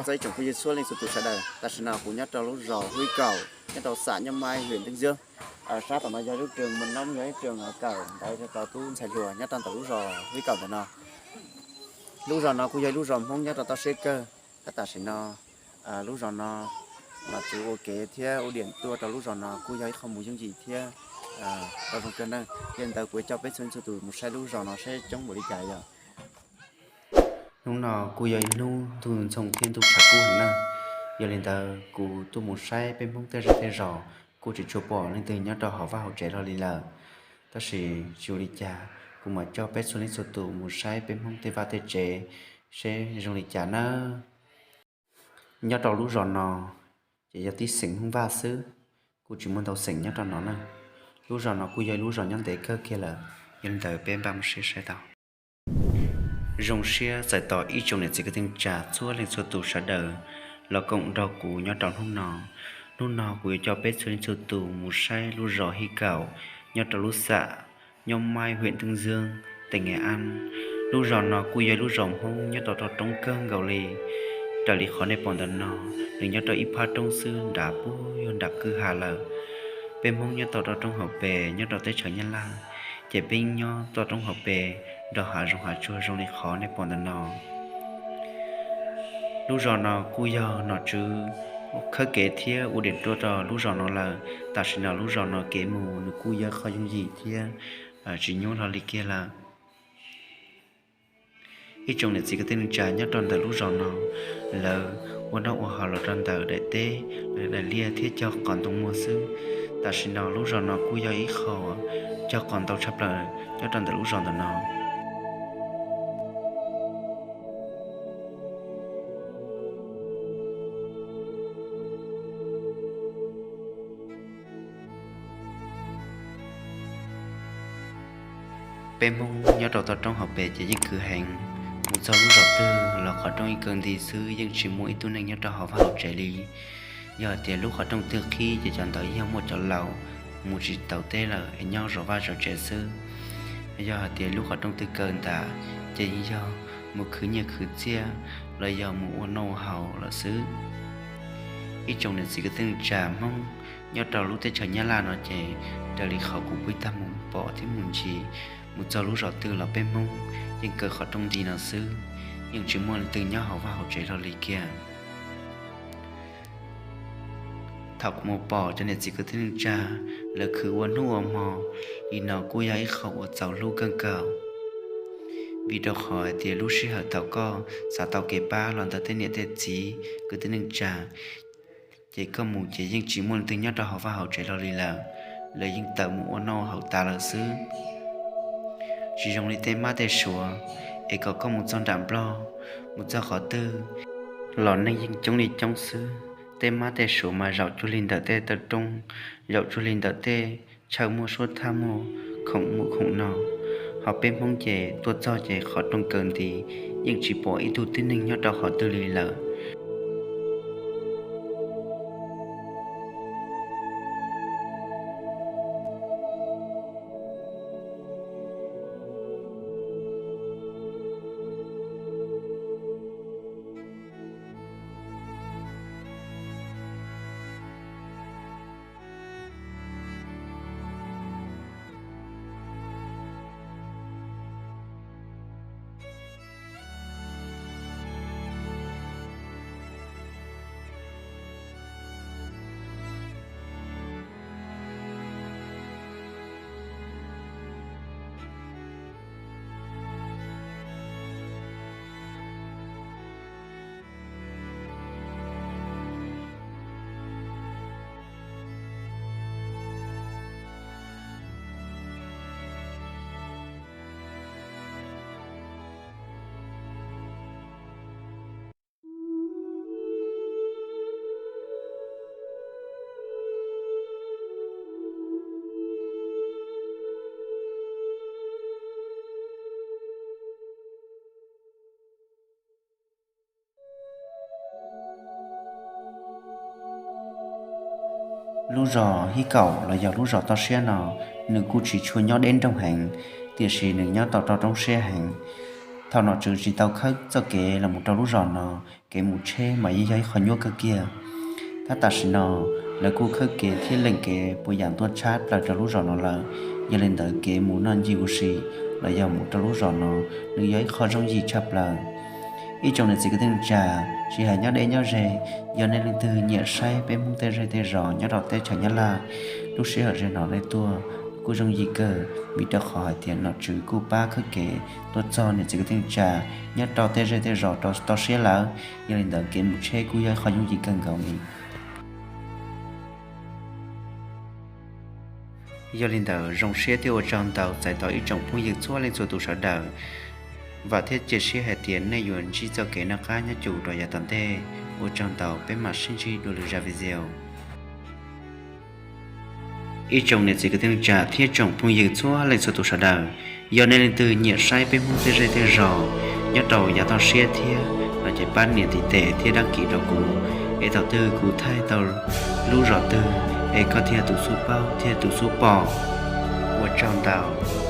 Txog ib tsoom phooj ywg txhua leej txhua tus sawv daws, tam sim no kuv nyob rau lub zos Hwj Kaum, nyob rau xam Nyob Maib, hwm Teej Zwb. Sab tom no yog lub rog Mos Nob, yog ib lub rog kawm ntawv rau tus ntxhais hluas nyob rau ntawm lub zos Hwj Kaum ntawm no. Lub zos no kuj yog ib lub zos Hmoob nyob rau toj siab kawg. Tab tam sim no lub zos no, nom tswv ua kev thiab ua diam tuaj rau lub zos no kuj yog ib qho mus yooj yim thiab tau zoo kawg na. Yog li ntawd kuv yuav coj peb txhua leej txhua tus mus saib lub zos no saib coob npaum li cas yom. Hnub no kuj yog ib hnub ntuj ntxhoo thiab ntuj tshav kub heev na. Yog li ntawd kuv tuaj mus saib peb Hmoob tej zej tej zos kuj tsis tshua pom leej twg nyob rau hauv vaj hauv tsev hlo li lawm. Tab sis tsis ua li cas, kuv mam coj peb txhua leej txhua tus mus saib peb Hmoob tej vaj tej tsev seb zoo li cas nawb. Nyob rau lub zos no ces yog tib xeem Hmoob Vaj xwb, kuj tsis muaj ntau xeem nyob rau no na. Lub zos no kuj yog ib lub zos nyob ntev kawg kiag lawm, yog li ntawd peb npaj mus saib saib tau. Zoo siab txais tos ib tsoom niam txiv kwv tij neej tsa txhua leej txhua tus sawv daws los koom nrog kuv nyob rau hnub no. Hnub no kuv yuav coj peb txhua leej txhua tus mus saib lub zos Hwj Kaum nyob rau lub xam Nyob Maib, hwm Teej Zwb, teb Nkev Ab. Lub zos no kuj yog ib lub zos Hmoob nyob rau roob kawg nkaus li. Raws li qhov nej pom ntawm no, nws nyob rau ib phab roob xwb, nram puag yog nram kwj ha lawm. Peb Hmoob nyob toj roob hauv pes nyob rau teb chaws Nyab Laj, ces peb nyob toj roob hauv pes nrog hav zoov hav tsuag zoo li qhov nej pom ntawm no. Lub zos no kuj yog nom tswv khawb kev thiab ua diam tuaj rau lub zos no lawm. Tam sim no lub zos no kev mus nws kuj yog qhov yooj yim thiab tsis nyuaj hlo li kiag lawm. Ib tsoom niam txiv kwv tij neej tsa nyob rau ntawm lub zos no, lawv ua noj ua haus los rau ntawm daim teb, daim liaj thiab cog qos ntoo muag xwb. Tam sim no lub zos no kuj yog ib qho cog qos ntau tshaj plaws nyob rau ntawm lub zos ntawm no. Peb Hmoob nyob rau toj roob hauv pes ces yeej khwv heev. Mus txog lub zos twg los qhov rooj ib kaw nti xwb, yeej tsis muaj ib tug neeg nyob rau hauv vaj hauv tsev li. Yog hais tias lub qhov rooj twg qhib ces cov ntawd yog muaj cov laus mus tsis taus teb lawm es nyob zov vaj zov tsev xwb. Yog hais tias lub qhov rooj twg kaw ntawd ces yog mus khwv nyiaj khwv txiaj los yog mus ua noj ua haus lawm xwb. Ib tsoom niam txiv kwv tij neej tsa Hmoob nyob rau lub teb chaws Nyab Laj no ces raws li qhov kuv pheej tau mus pom thiab mus ntsis, mus txog lub zos twg los peb Hmoob yeej kaw qhov rooj nti no xwb, yeej tsis muaj leej twg nyob hauv vaj hauv tsev hlo li kiag. Thaum kuv mus pom cov niam txiv kwv tij neej tsa lawv khwv ua hnub ua hmo li no kuj yog ib qho uas txaus hlub kawg nkaus. Vim rau qhov hais tias lub sij hawm thaum koj xav tau kev pab los ntawm tej niam tej txiv kwv tij neej tsa, ces koj mus ces yeej tsis muaj leej twg nyob rau hauv vaj hauv tsev hlo li lawm, lawv yeej tawm mus ua noj haus tas lawm xwb. Tsis zoo li tej mab tej suav, es kom koj mus txog nram Nplog, mus txog qhov twg los neeg yeej coob li coob xwb. Tej mab tej suav mas zaum cuag li ntawm tej taw rooj, zaum cuag li ntawm tej chaw muaj suab thaj muaj khoom mus khoom no. Ho peb Hmoob ces tuaj txog ces qhov rooj kaw nti, yeej tsis pom ib tug tib neeg nyob rau qhov twg li lawm. Lub zos Hib Kaum los yog lub zos toj siab no, nws kuj tsis tshua nyob deb nroog heev, tiam sis nws nyob tau rau roob siab heev. Thaum nom tswv tsis tau khawb txoj kev los mus rau lub zos no, kev mus tsheb mas yeej yog ib qho nyuaj kawg kiag. Tab tam sim no lawv kuj khawb kev thiab lees kev puas yam ntuaj tshab plaws rau lub zos no lawm. Yog li ntawd kev mus noj ncig ua si los yog mus rau lub zos no nws yog ib qho zoo yim tshaj plaws. Ib tsoom niam txiv kwv tij neej tsa, tsis hais nyob deb nyob ze, yog nej leej twg nyiam saib peb Hmoob tej zej tej zos nyob rau teb chaws Nyab Laj, lub sij hawm ze no nej tuaj kuj zoo yim kawg, vim rau qhov hais tias nom tswv kuj pab khawb kev tuaj txog niam txiv kwv tij neej tsa nyob rau tej zej tej zos rau toj siab lawm. Yog li ntawd kev mus tsheb kuj yog ib qho yooj yim kawg nkaus li. Yog li ntawd zoo siab thiab ua tsaug ntau txais tos ib tsoom phooj ywg txhua leej txhua tus sawv daws. Vam thiab cia siab hais tias nej yuav ntsib txoj kev noj qab nyob zoo rau yav tom ntej. Ua tsaug ntau, peb mam sib ntsib dua lwm zaj video. Ib tsoom niam txiv kwv tij neej tsa thiab tsoom phooj ywg txhua leej txhua tus sawv daws, yog nej leej twg nyiam saib peb Hmoob tej zej tej zos nyob rau yav toj siab thiab no ces pab nias tiv tes thiab dab kiv rau kuv, es thaum twg kuv thaij tau lub zos twg es koj thiaj tus xub paub thiab tus xub pom. Ua tsaug ntau.